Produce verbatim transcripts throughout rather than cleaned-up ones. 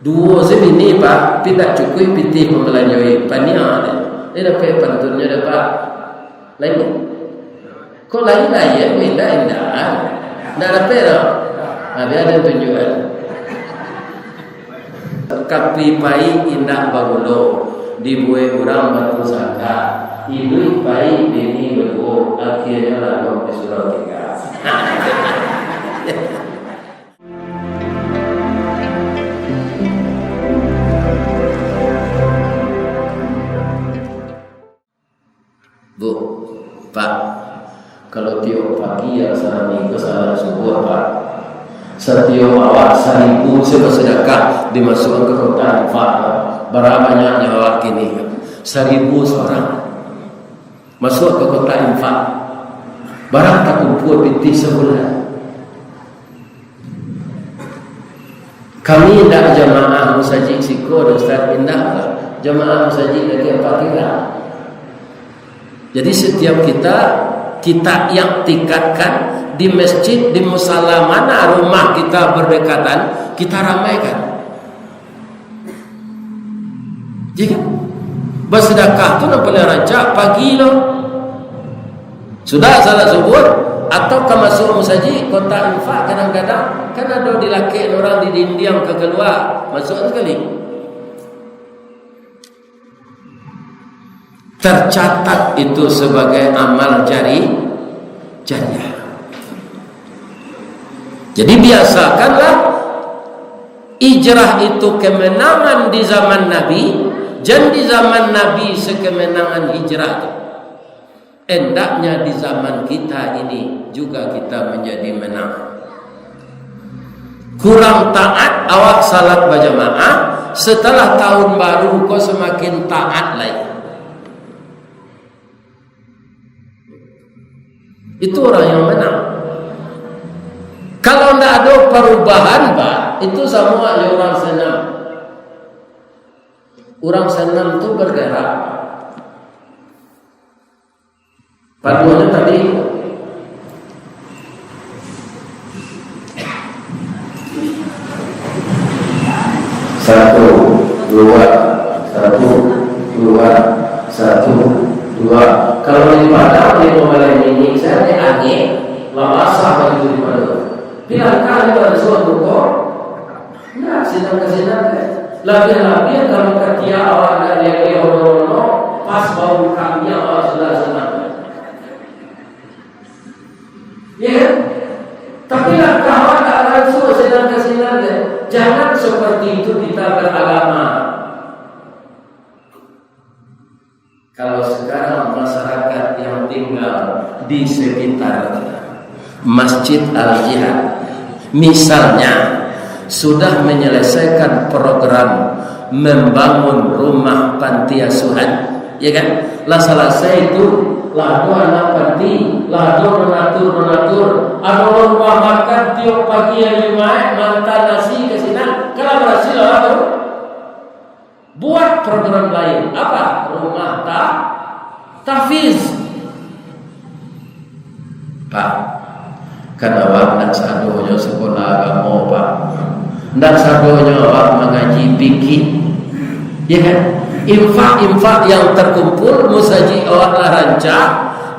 Duo se bini, Pak, tapi ndak cukuik pitih mambalanjoi, paniang deh. Eh, dapek pantunnyo dah, Pak. Lain. Kok lain ayat, indak-indak. Ndak dapek doh. Nah, bia den tunjuakan. Kapi paik indak bagulo, dibuek urang bapusaka. Iduik paik bini baduo, akianyo lalok di surau tiga. Bu, Pak, kalau tiok pagi asarami ko salat subuah, Pak, satiok awak saribu se basadakah dimasuakan ka kotak infak, Pak. Bara banyaknyo awak kini? Saribu surang. Masuak ka kotak infak. Bara takumpua pitih sabulan? Kami indak jamaah musajik siko, Ustaz, indak. Jamaah musajik dari Apak Kira. Jadi, setiap kita, kita iktikadkan di masjid, di musala mana rumah kita berdekatan, kita ramaikan. Iya kan? Basadakah tu nan paling rancak pagi lo. Sudah salat subuah, atau ka masuak musajik, kotak infak kadang-kadang kan ado dilakek urang di dindiang ka kalua, masuak sakali. Tercatat itu sebagai amal jari-, jariah. Jadi, biasakanlah hijrah itu kemenangan di zaman Nabi, jan di zaman Nabi sekemenangan hijrah tu. Hendaknya di zaman kita ini juga kita menjadi menang. Kurang taat awak salat bajamaah, setelah tahun baru ko semakin taat lai. Itu orang yang menang. Kalau ndak ado parubahan, Pak, itu samo jo urang sanam. Urang sanam tu bergerak. Paduanyo tadi, satu, dua, satu, dua, satu, dua. Kalau di padang, di pembalai mini, saya ni angin, lah basah baju di padang. Bilangkah itu ada suatu kok? Nah, sinan ka sinan, eh. Labiah-labiah kalau katia awak nak leweh ono-ono, pas bau kambing awak sudah sanang. Ya kan? Tapi langkah awak nak langsung sinan ka sinan, eh. Jangan seperti itu kita beragama. Kalau sekarang masyarakat yang tinggal di sekitar Masjid Al-Jihad, misalnya, sudah menyelesaikan program membangun rumah panti asuhan, ya kan? Lah salasai itu, lah ado anak panti, lah ado donatur-donatur, ado rumah makan tiok pagi hari Jumaik, maanta nasi ka sinan, kan lah barasiah lah tu. Buat program lain. Apa? Rumah ta-, tahfiz. Pak, kan awak ndak sadonyo sekolah agamo, Pak. Ndak sadonyo awak mangaji fikih. Ya kan? Infak-infak yang terkumpul, musajik awak lah rancak,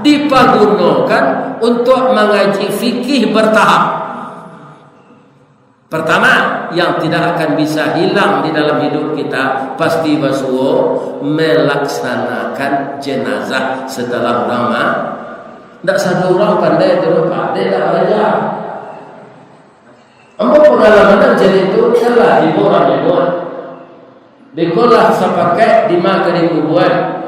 dipagunokan untuak mangaji fikih bertahap. Pertama, yang tidak akan bisa hilang di dalam hidup kita, pasti basuo melaksanakan jenazah setelah urang ma-, ndak satu urang pandai tu, Pak, dek dak balajar. Ambo pengalaman nan jadi tu, kan lah limo urang nyabuik. Beko lah sapakaik dima ka dikubuan.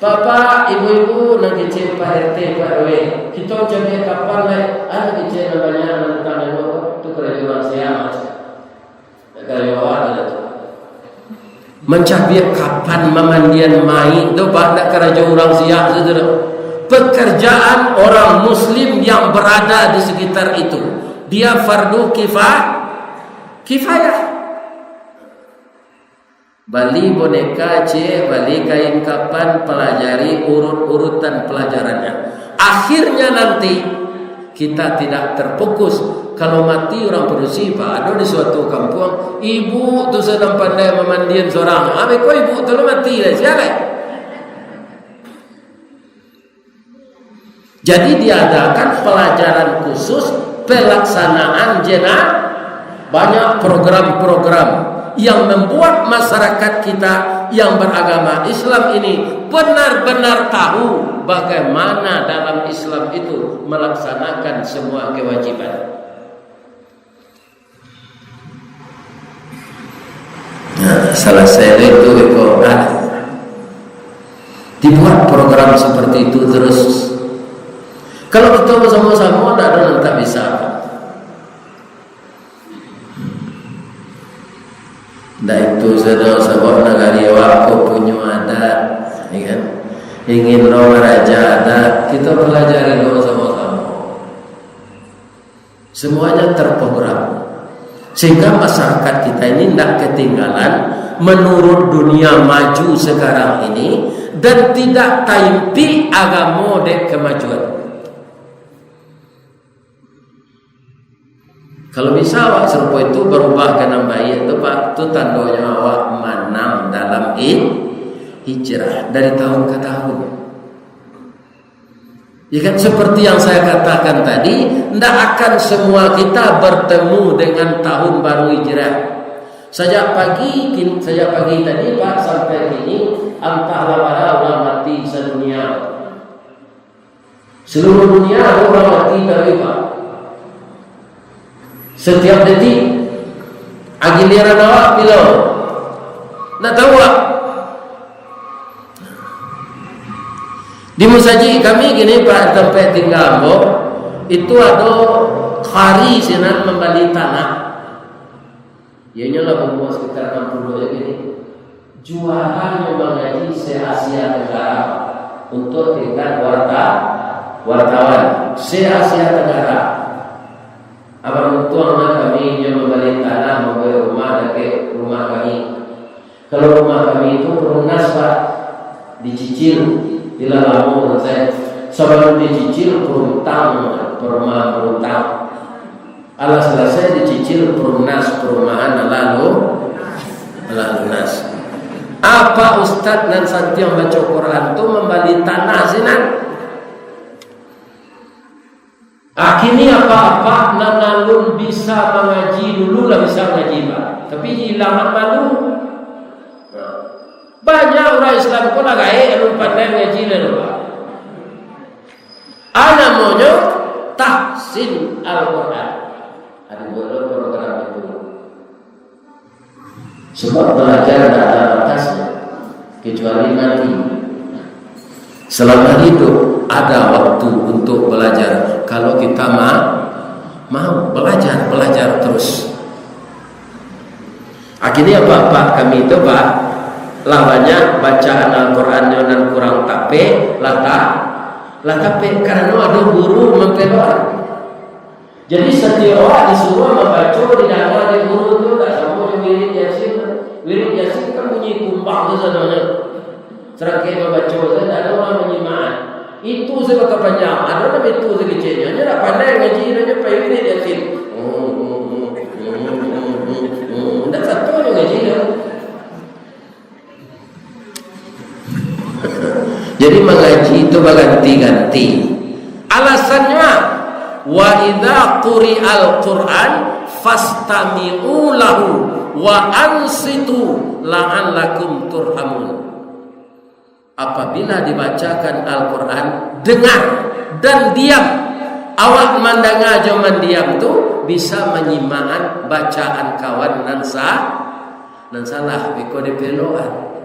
Bapak, ibu-ibu, nan kecek Pak R T, Pak R W, kito cabiak kapan lai? Ado kecek nan banyak, nan tantang nengok tu karajo urang siang aja. Karajo awak aja tu. Mancabiak kapan, mamandian mayik tu, Pak, ndak karajo urang siang sajo tu. Pekerjaan orang muslim yang berada di sekitar itu, dia fardu kifa-, kifayah. Bali boneka, cek, bali kain kapan, pelajari urut-urutan pelajarannya. Akhirnya nanti, Kita tidak terfokus. Kalau mati urang padusi, Pak, ado di suatu kampuang, ibu tu sadang pandai mamandian surang. Abih ko ibu tu lah mati lah, sia lai. Jadi diadakan pelajaran khusus pelaksanaan jena-, banyak program-program yang membuat masyarakat kita yang beragama Islam ini benar-benar tahu bagaimana dalam Islam itu melaksanakan semua kewajiban. Nah, salasai itu iko, ah, dibuat program seperti itu terus. Kalau kita bersama-sama, ndak ada nan tak bisa. Ndak itu sajo, sabab nagari awak ko punyo adat, ya kan? Ingin lo maraja adat, kita pelajari lo sama-sama. Semuanya terprogram. Sehingga masyarakat kita ini ndak ketinggalan menurut dunia maju sekarang ini dan tidak taimpik agamo dek kemajuan. Kalau bisa awak sarupo itu barubah ka nan baiak tu, Pak, tu tandonyo awak manang dalam hi-, hijrah dari tahun ke tahun. Ya kan, seperti yang saya katakan tadi, ndak akan semua kita bertemu dengan tahun baru hijrah. Sajak pagi, kin-, sajak pagi tadi, Pak, sampai kini, antahlah bara urang mati sadunia. Seluruh dunia ado urang mati taruih, Pak. Setiap detik, giliran awak bilo? Ndak tahu, Pak. Di musajik kami kini, Pak, tampek tingga ambo, itu ado kari sinan mambali tanah. Ianyo lah baumua sekitar anam puluah je kini. Juaranyo mangaji se-Asia Tenggara untuk tingkat warta-, wartawan se-Asia Tenggara. Abang untuang lah kami inyo mambali tanah, mambuek rumah dakek rumah kami. Kalau rumah kami itu perumnas, Pak, dicicil, bila lamo salasai. Sabalun dicicil, perumtang, perumahan perumtang. Alah salasai dicicil, perumnas, perumahan alah lu-, alah lunas. Apa ustad nan santiang baco Quran tu mambali tanah sinan? Ah, kini apa-apa nan alun bisa mangaji dulu lah bisa mangaji, Pak. Tapi ilangan malu. Banyak urang Islam ko lah gaek alun pandai mangaji lah, Pak. Ah, namonyo tahsin Al-Quran. Ado dua program itu. Sebab balajar ndak ado batasnyo, kecuali mati. Salamo hiduik ado wakatu untuak balajar, kalau kita ma-, mau balajar, balajar tarus. Akhirnyo, Pak, Pak, kami tu, Pak, lah banyak bacaan Al-Qurannyo nan kurang tapek, lah ta-, lah tapek, karano ado guru mampeloan. Jadi, satiok awak disuruah mambaco, didanga dek guru tu, ndak samo jo wirid Yasin. Wirid Yasin kan bunyi kumbang tu sadonyo. Sarangkek mambaco sajo, ndak ado urang manyimak. Itu sajo kapanjang, ado nan itu sakeceknyo, nyo ndak pandai ngaji, nyo pai wirid Yasin. Ndak sato nyo ngaji tu. Jadi, mangaji tu baganti-ganti. Alasannyo, "Wa idza quri'al Qur'an fastami'u lahu wa ansitu la'allakum turhamun." Apabila dibacakan Al-Quran, dengar dan diam. Awak mandanga jo mandiam tu bisa manyimaan bacaan kawan nan sa-, nan salah, beko dipeloan.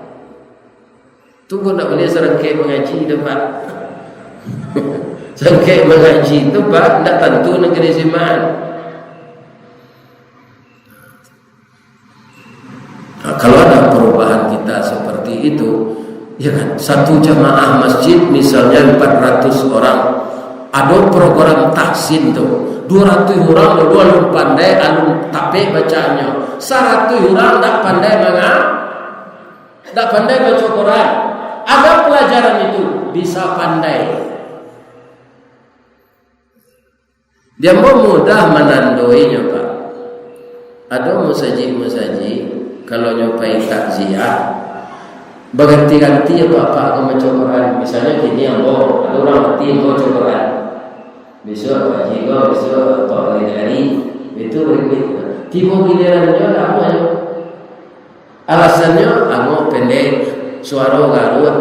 Tunggu, ndak buliah sarangkek mangaji tu, Pak. Sarangkek mangaji tu, Pak, ndak tantu nan ka disimaan. Nah, kalau ada perubahan kita seperti itu, ya kan, satu jamaah masjid misalnya empat ratus orang, ado program tahsin tu, dua ratus orang dulu alun pandai, alun tapek bacaannyo, saratus orang ndak pandai manga-, ndak pandai baca Quran, ada pelajaran itu, bisa pandai. Di ambo mudah manandoinyo, Pak. Ado musajik-musajik, kalau nyo pai takziah, baganti-ganti apak-apak ko baco Quran. Misalnyo kini ambo, ado urang mati, ambo baco Quran. Bisuak Pak Haji ko, bisuak Pak Haji Ari, itu berikut. Tibo giliran nyo, ndak amuah nyo. Alasannyo, angok pendek, suaro garuak.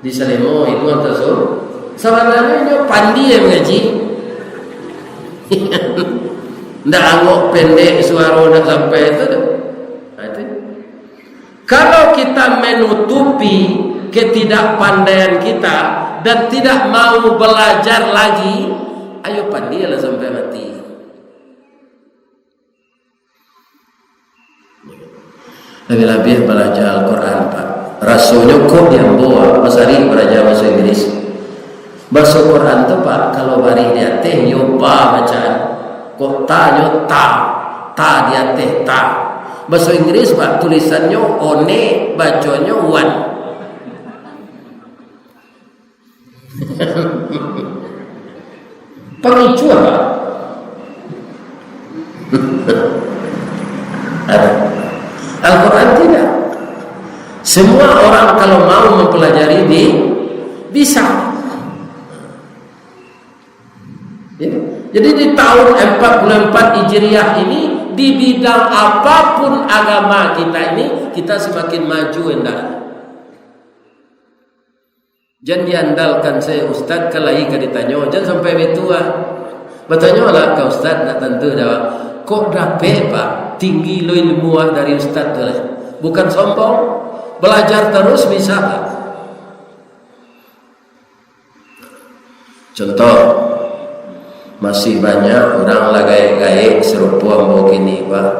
Di Salemo itu antaso. Sabananyo inyo pandai mangaji. Ndak angok pendek, suaro ndak sampai itu tu. Nah, itu. Kalau kita menutupi ketidakpandaian kita dan tidak mau belajar lagi, ayo pandailah sampai mati. Labiah-labiah balaja Al-Quran, Pak. Rasonyo kok di ambo, ah, basari balaja bahaso Inggris. Bahaso Quran tu, Pak, kalau barih di ateh, yo ba bacaan. Kok ta nyo ta, ta di ateh, ta. Bahaso Inggris, Pak, tulisannyo one, baconyo one. Pangicuah, Pak. Al-Quran tidak. Semua orang kalau mau mempelajari, bi-, bisa. Ya. Jadi di tahun empat puluh empat Hijriah ini, di bidang apapun agama kita ini, kita semakin maju, endak? Jan diandalkan sajo ustad, ka lai ka ditanyo, jan sampai baitu ah. Batanyolah ka ustad, ndak tantu jawab. Kok dapek, Pak, tinggi lo ilmu awak dari ustad tu lah. Bukan sombong, balajar tarus bisa, Pak. Contoh, masih banyak urang lah gaek-gaek sarupo ambo kini, Pak.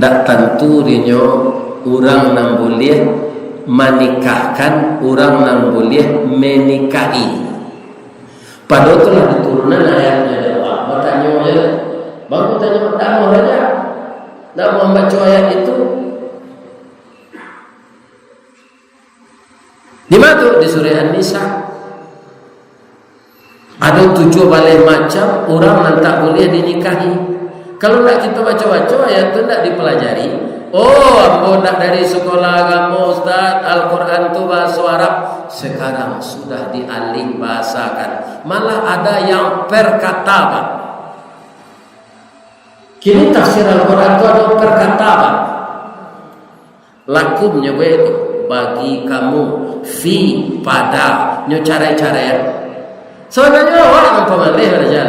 Ndak tantu dinyo urang nan buliah manikahkan, urang nan buliah menikahi. Pado tu lah diturunan ayatnyo dek Allah. Batanyo je. Bang tu tanyo, "Ndak amuah raja? Ndak amuah mambaco ayat itu?" Di ma tu? Di surah An-Nisa. Ado tujuah baleh macam urang nan tak buliah dinikahi. Kalau ndak kito baco-baco, ayat tu ndak dipelajari, "Oh, ambo ndak dari sekolah agamo, Ustaz, Al-Quran tu bahaso Arab." Sekarang sudah dialih bahasakan. Malah ada yang perkata, Pak. Kini tafsir Al-Quran tu ado perkata, Pak. Lakum nyo buek tu, bagi kamu, fi, pada, nyo carai-carai. Sabananyo awak nan pamaleh balajar.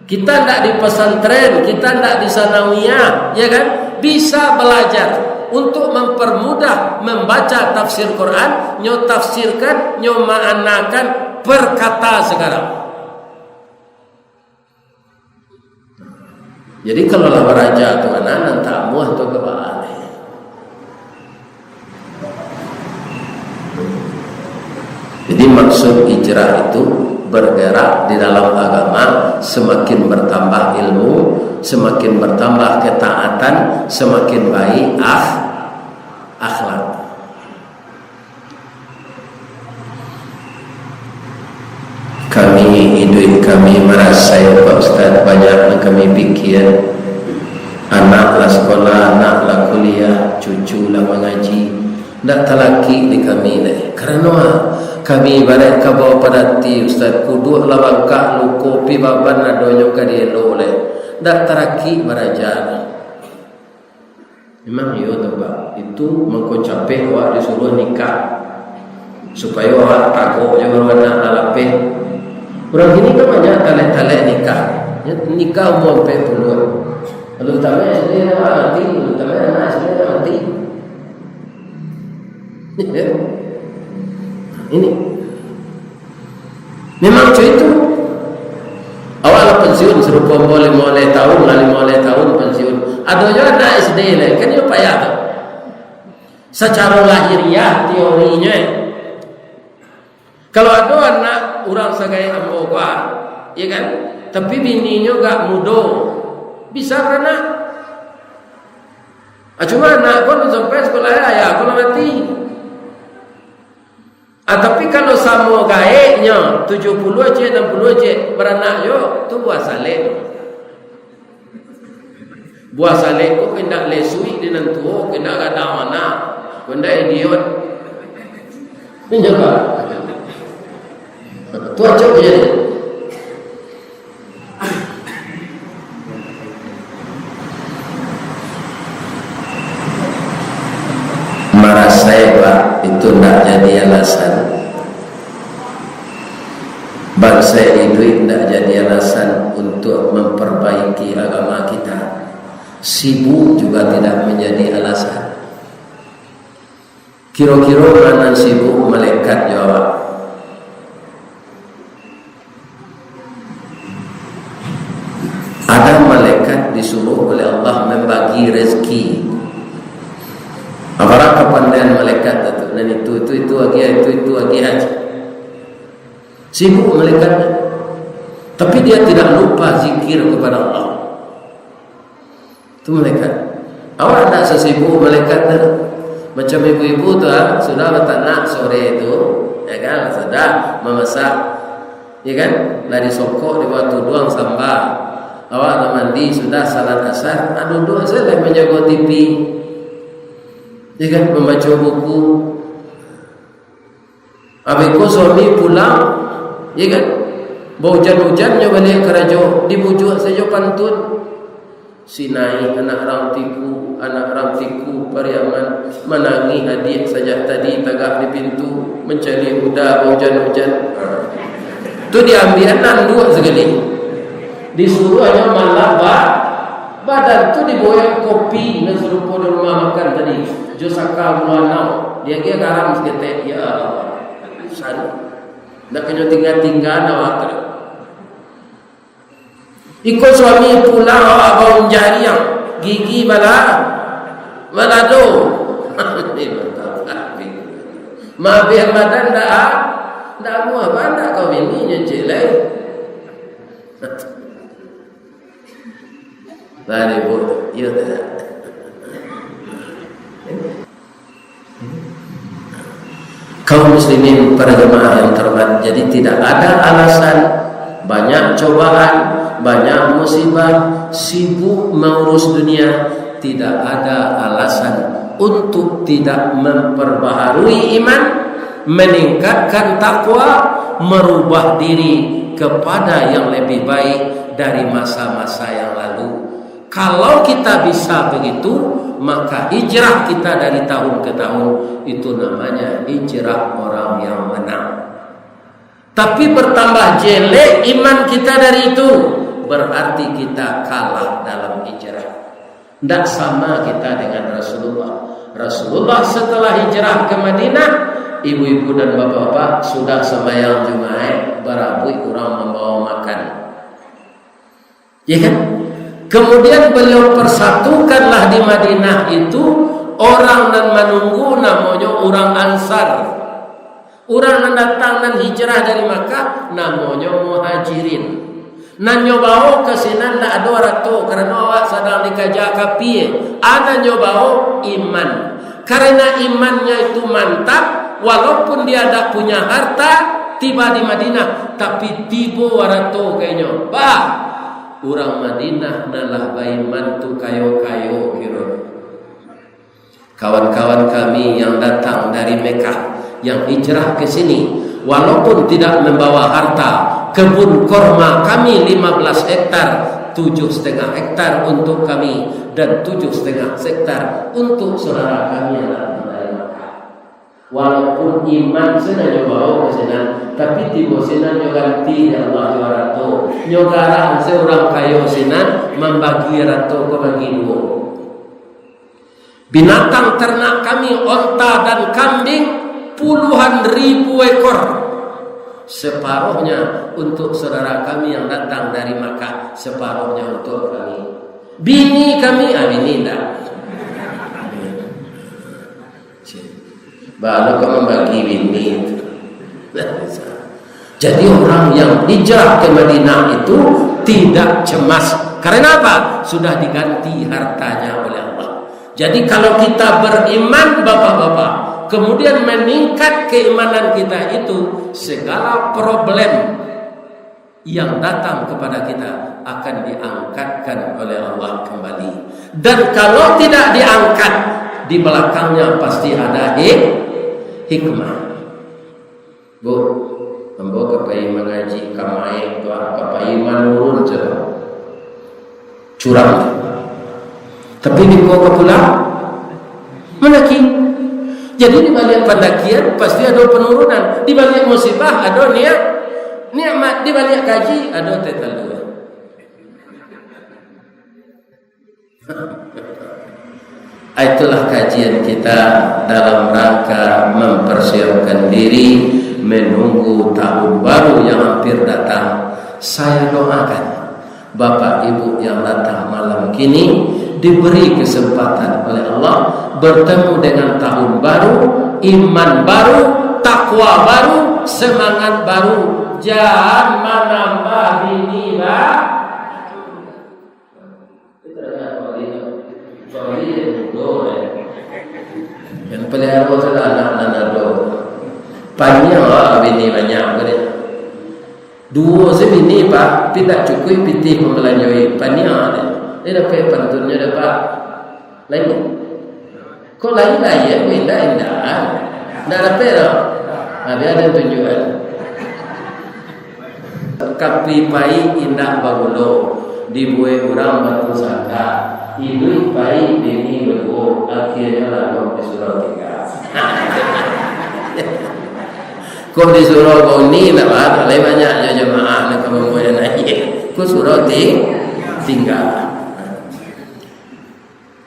Kita ndak di pesantren, kita ndak di sanawiyah, ya kan? Bisa balajar untuk mempermudah membaca tafsir Quran, nyo tafsirkan, nyo maanakan, perkata sekarang. Jadi, kalau lah baraja tu, anak nan tamuah tu ka baa lai. Jadi, maksud hijrah itu bergerak di dalam agama, semakin bertambah ilmu, semakin bertambah ketaatan, semakin baik akh-, akhlak. Kami, iduik kami marasai, Pak Ustaz, banyak nan kami pikia. Anak lah sakolah, anak lah kuliah, cucu lah mangaji. Ndak talakik di kami lai. Karano, ah, kami ibarat kabau padati, Ustaz, kuduak lah bangkak, luko pi baban adonyo ka dielok lai. Ndak talakik baraja. Memang iyo tu, Pak. Itu mangko capek awak disuruah nikah. Supayo awak tagok jo baru anak lah lapeh. Urang kini kan banyak talek-talek nikah. Ya, nikah umua ampek puluah. Lalu tamat S D lah mati, lalu tamat anak S D lah mati. Ya. Ini. Memang cak itu. Awak lah pensiun, sarupo ambo limo baleh tahun, lah limo baleh tahun pensiun. Ado juo anak S D lai, kan iyo payah tu. Sacaro lahiriah, teorinyo, eh. Kalau ado anak urang sagaek ambo ko, ah, ya kan? Tapi bininyo agak mudo, bisa baranak. Ah, cuma anak ko alun sampai sakolah, ayah ko lah mati. Ah, tapi kalau samo gaeknyo, tujuah puluah ciek, anam puluah ciek, baranak juo, tu buah salek. Buah salek ko kok indak lesuik di nan tuo, kok indak gadang anak, kok indak idiot. Inyo ka. Tu acok je. Marasai, Pak, itu ndak jadi alasan. Bansai iduik ndak jadi alasan untuk memperbaiki agama kita. Sibuk juga tidak menjadi alasan. Kiro-kiro ma nan sibuk, malaikat jo awak? Ada malaikat disuruh oleh Allah membagi rezeki. Apo kapandaian malaikat tu? Nan itu, itu, itu agiah, itu, itu agiah. Sibuk malaikat. Tapi dia tidak lupa zikir kepada Allah. Tu malaikat. Awak ndak sasibuk malaikat tu. Macam ibu-ibu tu, ah, sudah batanak sore tu, ya kan, sudah mamasak, ya kan, lah disokok, dibawa tuduang samba. Awak lah mandi, sudah salat asar, ah, duduk sajo lah manjago T V, ya kan, mambaco buku. Abih ko suami pulang, ya kan? Baujan-ujan nyo baliak karajo, dibujuak sajo pantun. Si Naik anak rang Tiku, anak rang Tiku Pariaman, manangih adiak sajak tadi tagak di pintu, mancaliak uda baujan-ujan. Tu diambiak nanduak sakali. Disuruah nyo malap ba-, badan tu diboyang kopi nan sarupo di rumah makan tadi, jo saka bulanau, diagiah garam saketek, ya Allah. San. Ndak kanyo tingga-tingga awak tu. Iko suami pulang awak baunjariang, gigi bala-, balado. Mabiah badan ndak, ndak amuah, ba ndak kau bini nyo ciek lai. Lah ribut, iyo tak? Kaum muslimin, para jemaah yang terhormat, jadi tidak ada alasan, banyak cobaan, banyak musibah, sibuk mengurus dunia, tidak ada alasan untuk tidak memperbaharui iman, meningkatkan takwa, merubah diri kepada yang lebih baik dari masa-masa yang lalu. Kalau kita bisa begitu, maka hijrah kita dari tahun ke tahun, itu namanya hijrah orang yang menang. Tapi bertambah jelek iman kita dari itu, berarti kita kalah dalam hijrah. Ndak sama kita dengan Rasulullah. Rasulullah setelah hijrah ke Madinah, ibu-ibu dan bapak-bapak sudah sembahyang Jumaat, barabuik urang mambawa makan. Ya kan? Kemudian beliau persatukanlah di Madinah itu orang nan manunggu, namonyo urang Ansar. Urang nan datang, nan hijrah dari Makkah, namonyo Muhajirin. Nan nyo bawo ka sinan ndak ado arato, karano awak sadang dikaja kapie. A nan nyo bawo iman. Karena imannya itu mantap, walaupun dia ndak punya harta, tiba di Madinah, tapi tibo arato ka inyo. Bah, urang Madinah nan lah baiman tu kayo-kayo kiro. Kawan-kawan kami yang datang dari Mekah, yang hijrah ke sini, walaupun tidak membawa harta, kebun korma kami lima belas hektar, tujuh setengah hektar untuk kami, dan tujuh setengah hektar untuk saudara kami yang datang dari Mekah. Walaupun iman sinan nyo bawo ka sinan, tapi tibo sinan nyo ganti dek Allah jo arato, nyo garang se urang kayo sinan mambagi arato ko bagi duo. Binatang ternak kami, onta dan kambing, puluhan ribu ekor. Separohnya untuk saudara kami yang datang dari Makkah, separohnya untuk kami. Bini kami, ah, bini indak. Baru kau membagi bini. Jadi orang yang hijrah ke Madinah itu tidak cemas. Karena apa? Sudah diganti hartanya oleh Allah. Jadi kalau kita beriman, bapak-bapak, Kemudian meningkat keimanan kita itu, segala problem yang datang kepada kita akan diangkatkan oleh Allah kembali. Dan kalau tidak diangkat, di belakangnya pasti ada hik-, hikmah. Bu, ambo ka pai mangaji ka maek tu, ka pai manurun tu. Curang. Tapi di ko ka pulang, manaki. Jadi di baliak pandakian pasti ado penurunan. Di baliak musibah ado niat, nikmat. Di baliak kaji ado teh talua. Itulah kajian kita dalam rangka mempersiapkan diri menunggu tahun baru yang hampir datang. Saya doakan Bapak Ibu yang datang malam kini diberi kesempatan oleh Allah bertemu dengan tahun baru, iman baru, takwa baru, semangat baru. Jan manambah bini ba-, Yang pelihara tu lah anak nan ado. Paniang lah bini banyak ko deh. Duo se bini, Pak, tapi tak cukuik pitih mambalanjoi. Paniang deh. Dia dapek pantunnyo dapek. Lain. Kok lain-lain, indak-indak. Indak dapek doh. Nah, bia den tunjuakan. Kapi paik indak bagulo, dibuek urang bapusaka. Iduik paik bini baduo, akhianyo lalok di surau tingga. Kok di surau bauni indak ba-, lai banyaknyo jamaah nan ka mambuek anak. Kok surau ti-, tingga.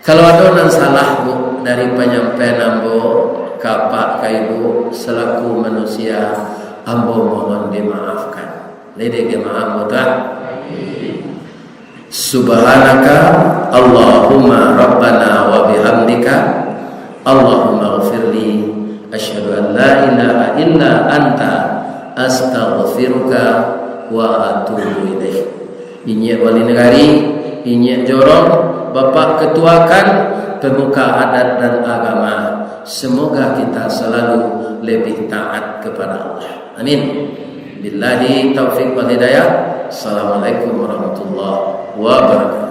Kalau ado nan salah, Bu, dari panyampaian ambo ka Apak ka Ibu, salaku manusia, ambo mohon dimaafkan. Lai dek maaf, Bu, tu, ah? Subhanaka Allahumma Rabbana wa bihamdika, Allahumma ghafirli, asyhadu an la ilaha illa anta, astaghfiruka wa atubu ilaik. Inyiak wali nagari, inyiak jorong, Bapak Ketua kan, pemuka adat dan agama. Semoga kita selalu lebih taat kepada Allah. Amin. Billahi taufik wal hidayah. Assalamualaikum warahmatullahi wabarakatuh.